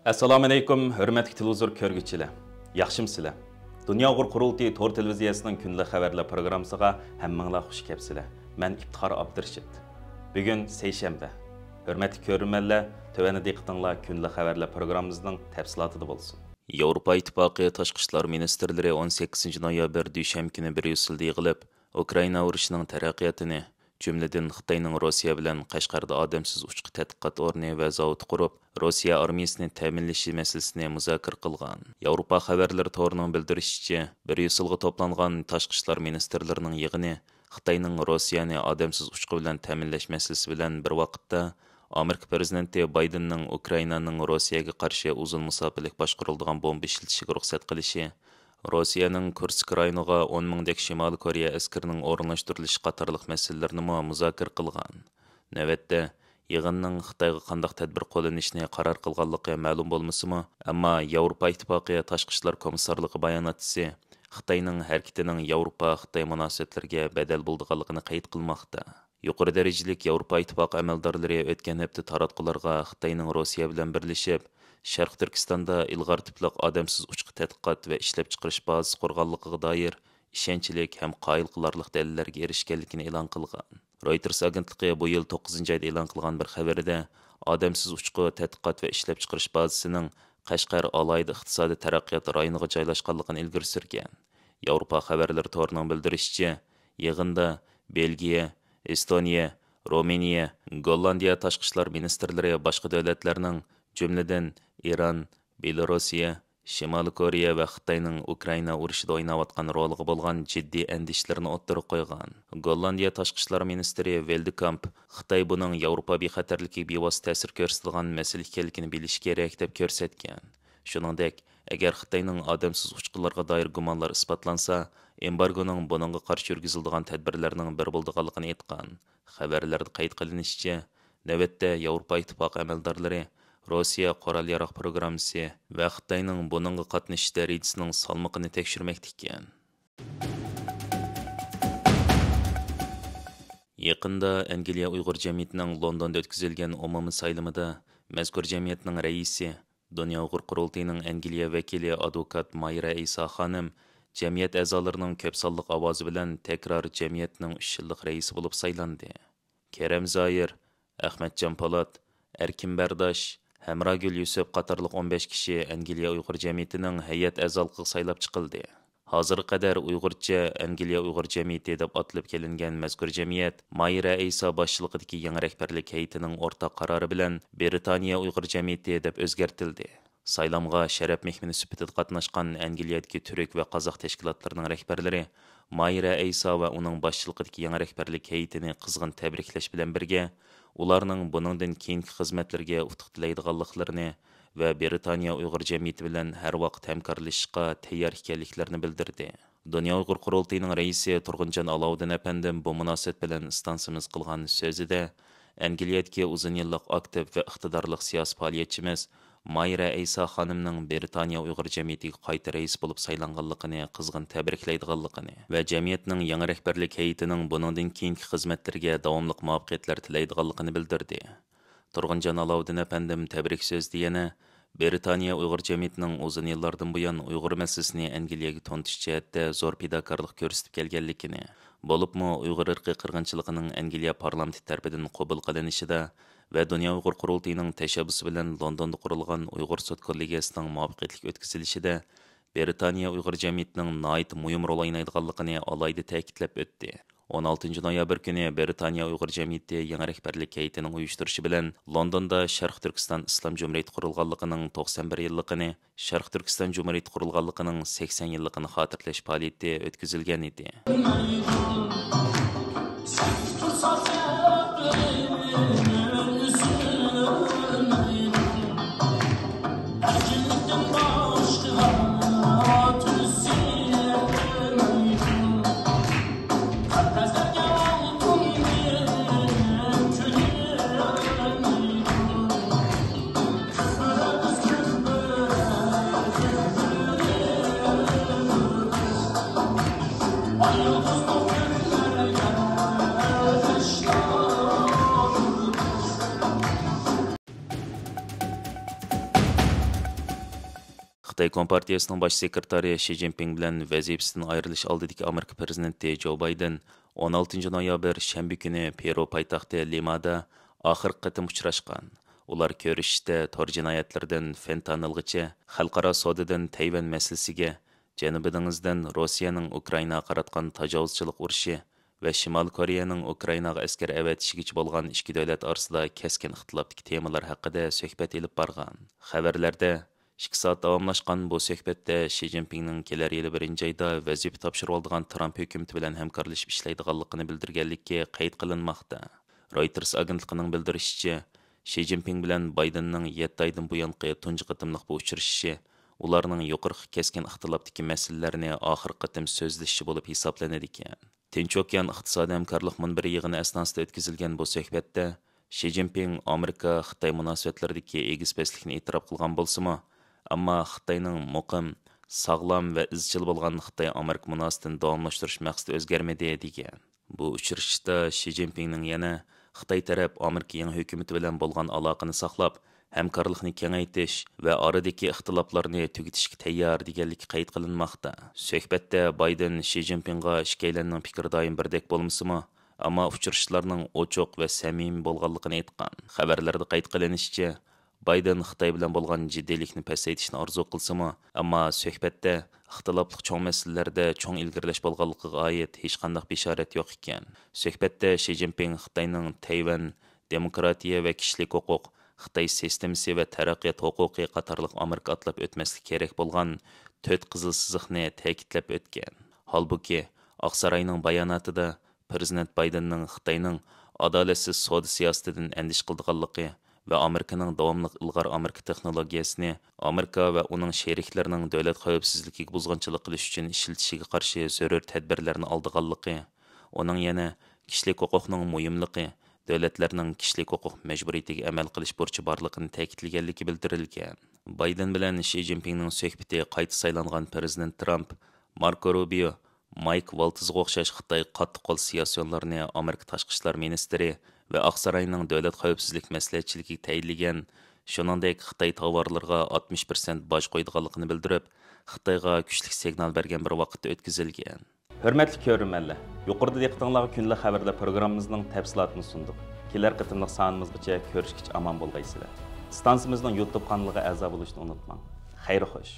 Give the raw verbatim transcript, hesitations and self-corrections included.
ئەسسالامۇئەلەيكۇم، ھۆرمەتلىك تېلېۋىزور كۆرگۈچىلەر. ياخشىمۇسىلەر؟ دۇنيا ئۇيغۇر قۇرۇلتىيى تور تېلېۋىزىيەسىنىڭ كۈندىلىك خەۋەرلەر پروگراممىسىغا ھەممىڭلار خۇش كەپسىلەر. مەن ئىپتىخار ئابدۇرېشىت. بۈگۈن سەيشەنبە. ھۆرمەتلىك كۆرۈرمەنلەر، تۆۋەندە دىققىتىڭلار كۈندىلىك خەۋەرلەر پروگراممىمىزنىڭ تەپسىلاتىدا بولسۇن. ياۋروپا ئىتتىپاقى تاشقى ئىشلار مىنىستىرلىرى ئون سەككىزىنچى نويابىر دۈشەنبە كۈنى بريۇسسېلدا يىغىلىپ، ئۇكرائىنا ئۇرۇشىنىڭ تەرەققىياتىنى، جۈملىدىن خىتاينىڭ روسىيە بىلەن قەشقەردە ئادەمسىز ئۇچقۇ تەتقىقات ئورنى ۋە زاۋۇتى قۇرۇپ، روسىيە ئارمىيىسىنى تەمىنلىشى مەسىلىسىنى مۇزاكىرە قىلغان. ياۋروپا خەۋەرلىرى تورىنىڭ بىلدۈرۈشىچە، بريۇسسېلغا توپلانغان تاشقى ئىشلار مىنىستىرلىرىنىڭ يىغىنى خىتاينىڭ روسىيەنى ئادەمسىز ئۇچقۇ بىلەن تەمىنلەش مەسىلىسى بىلەن بىر ۋاقىتتا، ئامېرىكا پىرېزىدېنتى بايدېننىڭ ئۇكرائىنانىڭ روسىيەگە قارشى ئۇزۇن مۇساپىلىك باشقۇرۇلىدىغان بومبا ئىشلىتىشىگە رۇخسەت قىلىشى، روسىيەنىڭ كۇرسك رايونىغا ئون مىڭدەك شىمالىي كورېيە ئەسكىرىنىڭ ئورۇنلاشتۇرۇلۇشى قاتارلىق مەسىلىلەرنىمۇ مۇزاكىرە قىلغان. نۆۋەتتە، يىغىننىڭ خىتايغا قانداق تەدبىر قوللىنىشنى قارار قىلغانلىقى مەلۇم بولمىسىمۇ، ئەمما ياۋروپا ئىتتىپاقى تاشقى ئىشلار كومىسسارلىقى باياناتچىسى خىتاينىڭ ھەرىكىتىنىڭ ياۋروپا-خىتاي مۇناسىۋەتلىرىگە بەدەل بولىدىغانلىقىنى قەيت قىلماقتا. يۇقىرى دەرىجىلىك ياۋروپا ئىتتىپاقى ئەمەلدارلىرى ئۆتكەن ھەپتە تاراتقۇلارغا خىتاينىڭ روسىيە بىلەن بىرلىشىپ، شەرقىي تۈركىستاندا ئىلغار تىپلىق ئادەمسىز ئۇچقۇ تەتقىقات ۋە ئىشلەپچىقىرىش بازىسى قۇرغانلىقىغا دائىر ئىشەنچلىك ھەم قايىل قىلارلىق دەلىللەرگە ئېرىشكەنلىكىنى ئېلان قىلغان. رويتېرس ئاگېنتلىقى بۇ يىل توققۇزىنچى ئايدا ئېلان قىلغان بىر خەۋىرىدە، ئادەمسىز ئۇچقۇ تەتقىقات ۋە ئىشلەپچىقىرىش بازىسىنىڭ قەشقەر ئالاھىدە ئىقتىسادىي تەرەققىيات رايونىغا جايلاشقانلىقىنى ئىلگىرى سۈرگەن. ياۋروپا خەۋەرلىرى تورىنىڭ بىلدۈرۈشىچە، يىغىندا بېلگىيە، ئېستونىيە، رومىنىيە، گوللاندىيە تاشقى ئىشلار مىنىستىرلىرى باشقا دۆلەتلەرنىڭ، جۈملىدىن ئىران، بېلوروسىيە، شىمالىي كورېيە ۋە خىتاينىڭ ئۇكرائىنا ئۇرۇشىدا ئويناۋاتقان رولىغا بولغان جىددىي ئەندىشىلىرىنى ئوتتۇرىغا قويغان. گوللاندىيە تاشقى ئىشلار مىنىستىرى ۋىلدىكامپ خىتاي بۇنىڭ ياۋروپا بىخەتەرلىكىگە بىۋاسىتە تەسىر كۆرسىتىدىغان مەسىلە ئىكەنلىكىنى بىلىشى كېرەك، دەپ كۆرسەتكەن. شۇنىڭدەك، ئەگەر خىتاينىڭ ئادەمسىز ئۇچقۇنلارغا دائىر گۇمانلار ئىسپاتلانسا، ئېمبارگونىڭ بۇنىڭغا قارشى يۈرگۈزۈلىدىغان تەدبىرلەرنىڭ بىرى بولىدىغانلىقىنى ئېيتقان. خەۋەرلەردە قەيت قىلىنىشىچە، نۆۋەتتە ياۋروپا ئىتتىپاقى ئەمەلدارلىرى روسىيە قورال-ياراغ پروگراممىسى ۋە خىتاينىڭ بۇنىڭغا قاتنىشىش دەرىجىسىنىڭ سالمىقىنى تەكشۈرمەكتە ئىكەن. يېقىندا ئەنگلىيە ئۇيغۇر جەمئىيىتىنىڭ لوندوندا ئۆتكۈزۈلگەن ئومۇمىي سايلىمىدا مەزكۇر جەمئىيەتنىڭ رەئىسى، دۇنيا ئۇيغۇر قۇرۇلتىيىنىڭ ئەنگلىيە ۋەكىلى ئادۋوكات مايرا ئەيسا خانىم جەمئىيەت ئەزالىرىنىڭ كۆپ سانلىق ئاۋازى بىلەن تەكرار جەمئىيەتنىڭ ئۈچ يىللىق رەئىسى بولۇپ سايلاندى. كېرەم زاھىر، ئەخمەتجان پولات، ئەركىن بەرداش، ھەمراگۈل يۈسۈپ قاتارلىق ئون بەش كىشى ئەنگلىيە ئۇيغۇر جەمئىيىتىنىڭ ھەيئەت ئەزالىقىغا سايلاپ چىقىلدى. ھازىرغا قەدەر ئۇيغۇرچە ئەنگلىيە ئۇيغۇر جەمئىيىتى دەپ ئاتىلىپ كېلىنگەن مەزكۇر جەمئىيەت مايرا ئەيسا باشچىلىقىدىكى يېڭى رەھبەرلىك ھەيئىتىنىڭ ئورتاق قارارى بىلەن برىتانىيە ئۇيغۇر جەمئىيىتى دەپ ئۆزگەرتىلدى. سايلامغا شەرەپ مېھمىنى سۈپىتىدە قاتناشقان ئەنگلىيەدىكى تۈرك ۋە قازاق تەشكىلاتلىرىنىڭ رەھبەرلىرى مايرا ئەيسا ۋە ئۇنىڭ باشچىلىقىدىكى يېڭى رەھبەرلىك ھەيئىتىنى قىزغىن تەبرىكلەش بىلەن بىرگە، ئۇلارنىڭ بۇنىڭدىن كېيىنكى خىزمەتلىرىگە ئۇتۇق تىلەيدىغانلىقلىرىنى ۋە برىتانىيە ئۇيغۇر جەمئىيىتى بىلەن ھەر ۋاقىت ھەمكارلىشىشقا تەييار ئىكەنلىكلىرىنى بىلدۈردى. دۇنيا ئۇيغۇر قۇرۇلتىيىنىڭ رەئىسى تۇرغۇنجان ئالاۋۇددىن ئەپەندىم بۇ مۇناسىۋەت بىلەن ئىستانسىمىز قىلغان سۆزىدە، ئەنگلىيەدىكى ئۇزۇن يىللىق ئاكتىپ ۋە ئىقتىدارلىق سىياسىي پائالىيەتچىمىز مايرا ئەيسا خانىمنىڭ برىتانىيە ئۇيغۇر جەمئىيىتىگە قايتا رەئىس بولۇپ سايلانغانلىقىنى قىزغىن تەبرىكلەيدىغانلىقىنى ۋە جەمئىيەتنىڭ يېڭى رەھبەرلىك ھەيئىتىنىڭ بۇنىڭدىن كېيىنكى خىزمەتلىرىگە داۋاملىق مۇۋەپپەقىيەتلەر تىلەيدىغانلىقىنى بىلدۈردى. تۇرغۇنجان ئالاۋۇددىن ئەپەندىم تەبرىك سۆزىدە يەنە، برىتانىيە ئۇيغۇر جەمئىيىتىنىڭ ئۇزۇن يىللاردىن بۇيان ئۇيغۇر مەسىلىسىنى ئەنگلىيەگە تونۇتۇش جەھەتتە زور پىداكارلىق كۆرسىتىپ كەلگەنلىكىنى، بولۇپمۇ ئۇيغۇر ئىرقىي قىرغىنچىلىقىنىڭ ئەنگلىيە پارلامېنتى تەرىپىدىن قوبۇل قىلىنىشىدا ۋە دۇنيا ئۇيغۇر قۇرۇلتىيىنىڭ تەشەببۇسى بىلەن لوندوندا قۇرۇلغان ئۇيغۇر سوت كوللېگىيەسىنىڭ مۇۋەپپەقىيەتلىك ئۆتكۈزۈلۈشىدە برىتانىيە ئۇيغۇر جەمئىيىتىنىڭ ناھايىتى مۇھىم رول ئوينايدىغانلىقىنى ئالاھىدە تەكىتلەپ ئۆتتى. ئون ئالتىنچى نويابىر كۈنى برىتانىيە ئۇيغۇر جەمئىيىتى يېڭى رەھبەرلىك ھەيئىتىنىڭ ئۇيۇشتۇرۇشى بىلەن لوندوندا شەرقىي تۈركىستان ئىسلام جۇمھۇرىيىتى قۇرۇلغانلىقىنىڭ توقسان بىر يىللىقىنى، شەرقىي تۈركىستان جۇمھۇرىيىتى قۇرۇلغانلىقىنىڭ سەكسەن يىللىقىنى خاتىرىلەش پائالىيىتى ئۆتكۈزۈلگەن ئىدى. خىتاي كومپارتىيىسىنىڭ باش سېكرېتارى شى جىنپىڭ بىلەن ۋەزىپىسىدىن ئايرىلىش ئالدىدىكى ئامېرىكا پىرېزىدېنتى جو بايدېن ئون ئالتىنچى نويابىر شەنبە كۈنى پېرۇ پايتەختى لىمادا ئاخىرقى قېتىم ئۇچراشقان. ئۇلار كۆرۈشۈشتە تور جىنايەتلىرىدىن فېنتانىلغىچە، خەلقئارا سودىدىن تەيۋەن مەسىلىسىگە، جەنۇبىي دېڭىزدىن روسىيەنىڭ ئۇكرائىناغا قاراتقان تاجاۋۇزچىلىق ئۇرۇشى ۋە شىمالىي كورېيەنىڭ ئۇكرائىناغا ئەسكەر ئەۋەتىشىگىچە بولغان ئىككى دۆلەت ئارىسىدا كەسكىن ئىختىلاپتىكى تېمىلار ھەققىدە سۆھبەت ئېلىپ بارغان. خەۋەرلەردە، ئىككى سائەت داۋاملاشقان بۇ سۆھبەتتە شى جىنپىڭنىڭ كېلەر يىلى بىرىنچى ئايدا ۋەزىپە تاپشۇرۇۋالىدىغان ترامپ ھۆكۈمىتى بىلەن ھەمكارلىشىپ ئىشلەيدىغانلىقىنى بىلدۈرگەنلىكى قەيت قىلىنماقتا. رويتېرس ئاگېنتلىقىنىڭ بىلدۈرۈشىچە، شى جىنپىڭ بىلەن بايدېننىڭ يەتتە ئايدىن بۇيانقى تۇنجى قېتىملىق بۇ ئۇچرىشىشى ئۇلارنىڭ يۇقىرىقى كەسكىن ئىختىلاپتىكى مەسىلىلەرنى ئاخىرقى قېتىم سۆزلىشىشى بولۇپ ھېسابلىنىدىكەن. تىنچ ئوكيان ئىقتىسادىي ھەمكارلىق مۇنبىرى يىغىنى ئەسناسىدا ئۆتكۈزۈلگەن بۇ سۆھبەتتە شى جىنپىڭ ئامېرىكا خىتاي مۇناسىۋەتلىرىدىكى ئېگىز پەسلىكنى ئېتىراپ قىلغان بولسىمۇ، ئەمما خىتاينىڭ مۇقىم، ساغلام ۋە ئىزچىل بولغان خىتاي ئامېرىكا مۇناسىۋىتىنى داۋاملاشتۇرۇش مەقسىتى ئۆزگەرمىدى، دېگەن. بۇ ئۇچرىشىشتا شى جىنپىڭنىڭ يەنە خىتاي تەرەپ ئامېرىكا يېڭى ھۆكۈمىتى بىلەن بولغان ئالاقىنى ساقلاپ، ھەمكارلىقنى كېڭەيتىش ۋە ئارىدىكى ئىختىلاپلارنى تۈگىتىشكە تەييار، دېگەنلىكى قەيت قىلىنماقتا. سۆھبەتتە بايدېن شى جىنپىڭغا ئىككىيلەننىڭ پىكرى دائىم بىردەك بولمىسىمۇ، ئەمما ئۇچرىشىشلارنىڭ ئوچۇق ۋە سەمىمىي بولغانلىقىنى ئېيتقان. خەۋەرلەردە قەيت قىلىنىشىچە، بايدېن خىتاي بىلەن بولغان جىددىيلىكنى پەسەيتىشنى ئارزۇ قىلسىمۇ، ئەمما سۆھبەتتە ئىختىلاپلىق چوڭ مەسىلىلەردە چوڭ ئىلگىرىلەش بولغانلىقىغا ئائىت ھېچقانداق بېشارەت يوق ئىكەن. سۆھبەتتە شى جىنپىڭ خىتاينىڭ تەيۋەن، دېموكراتىيە ۋە كىشىلىك ھوقۇق، خىتاي سىستېمىسى ۋە تەرەققىيات ھوقۇقى قاتارلىق ئامېرىكا ئاتلاپ ئۆتمەسلىك كېرەك بولغان تۆت قىزىل سىزىقنى تەكىتلەپ ئۆتكەن. ھالبۇكى، ئاقساراينىڭ باياناتىدا پىرېزىدېنت بايدېننىڭ خىتاينىڭ ئادالەتسىز سودا سىياسىتىدىن ئەندىشە قىلىدىغانلىقى ۋە ئامېرىكىنىڭ داۋاملىق ئىلغار ئامېرىكا تېخنولوگىيەسىنى ئامېرىكا ۋە ئۇنىڭ شېرىكلىرىنىڭ دۆلەت خەۋپسىزلىكىگە بۇزغۇنچىلىق قىلىش ئۈچۈن ئىشلىتىشىگە قارشى زۆرۈر تەدبىرلەرنى ئالىدىغانلىقى، ئۇنىڭ يەنە كىشىلىك ھوقۇقنىڭ مۇھىملىقى، دۆلەتلەرنىڭ كىشىلىك ھوقۇق مەجبۇرىيىتىگە ئەمەل قىلىش بۇرچى بارلىقىنى تەكىتلىگەنلىكى بىلدۈرۈلگەن. بايدېن بىلەن شى جىنپىڭنىڭ سۆھبىتى قايتا سايلانغان پىرېزىدېنت ترامپ، ماركو روبىيو، مايك ۋالتزغا ئوخشاش خىتايغا قاتتىق قول سىياسىيونلارنى ئامېرىكا تاشقى ئىشلار مىنىستىرى ۋە ئاقساراينىڭ دۆلەت خەۋپسىزلىك مەسلىھەتچىلىكىگە تەيىنلىگەن، شۇنىڭدەك خىتاي تاۋارلىرىغا ئاتمىش پىرسەنت باج قويىدىغانلىقىنى بىلدۈرۈپ، خىتايغا كۈچلۈك سىگنال بەرگەن بىر ۋاقىتتا ئۆتكۈزۈلگەن. ھۆرمەتلىك كۆرۈرمەنلەر، يۇقىرىدا دىققىتىڭلارغا كۈندىلىك خەۋەرلەر پروگراممىمىزنىڭ تەپسىلاتىنى سۇندۇق. كېلەر قېتىملىق سانىمىزغىچە كۆرۈشكىچە ئامان بولغايسىلەر. ئىستانسىمىزنىڭ يۇتۇب قانىلىغا ئەزا بولۇشنى ئۇنتۇماڭ. خەير خوش.